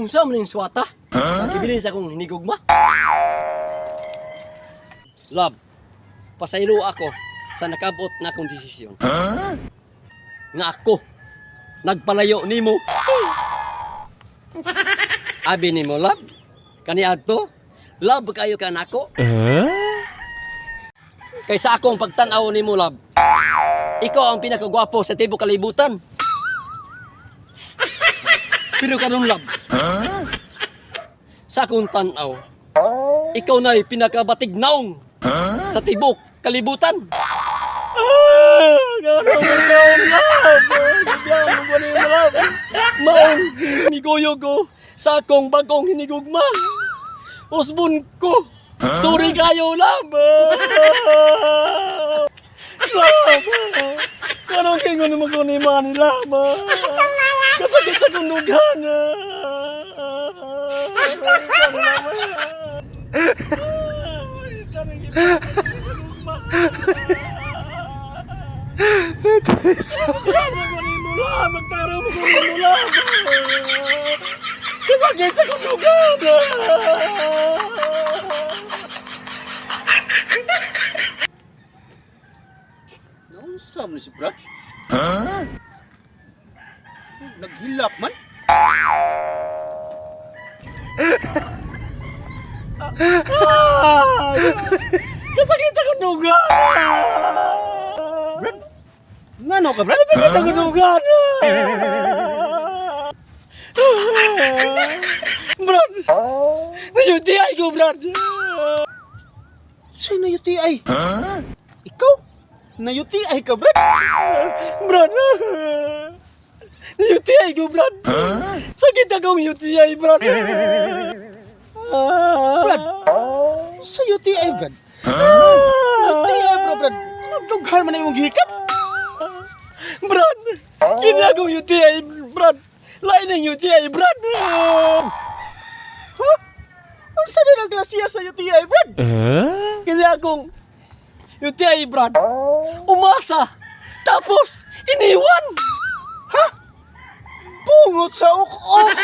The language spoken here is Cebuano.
Unsa man ning swata? Gibilin sa akong hinigugma. Love, pasaylo ako sa nakabot na akong desisyon. Nga ako, nagpalayo nimo. Abi nimo, love. Kaniadto, love kayo ka nako. Kay sa akong pagtan-aw nimo, love. Ikaw ang pinakagwapo sa tibuok kalibutan. Pero karon, love, sa akong tan-aw, ikaw na'y pinakabatig naong sa tibuok kalibutan. Ah, ngano man kaon, love? Gibiyaan mo ni love? Maong miguyog ko sa akong bagong hinigugma. Usbon ko. Sorry kayo, love. Love. Anong kingon mo ko ni Manny, love? Kasakit sa kong dughan. Magtaro mo ko ni love. Kasakit sa kong dughan. Naunsa man si Brad? Naghilak man? Kasakit sa kong dughan. Brad? Ngano ka, Brad? Kasakit sa kong dughan. Brad! Na-UTI ko, Brad! Sa'yo na UTI? Ikaw? Na UTI ka, Brad? Brad! Na-UTI ko, Brad! Sakit akong UTI, Brad! Brad! Sa UTI, Brad? UTI, bro, Brad? Nagdughan man na imong gihikat? Brad! Kini akong UTI, Brad! Lain ang UTI, Brad! Ha? Unsa na ang klasiya sa UTI, Brad? Kini akong UTI, Brad! Umasa! Tapos, iniwan! Bungot sa ok-ok!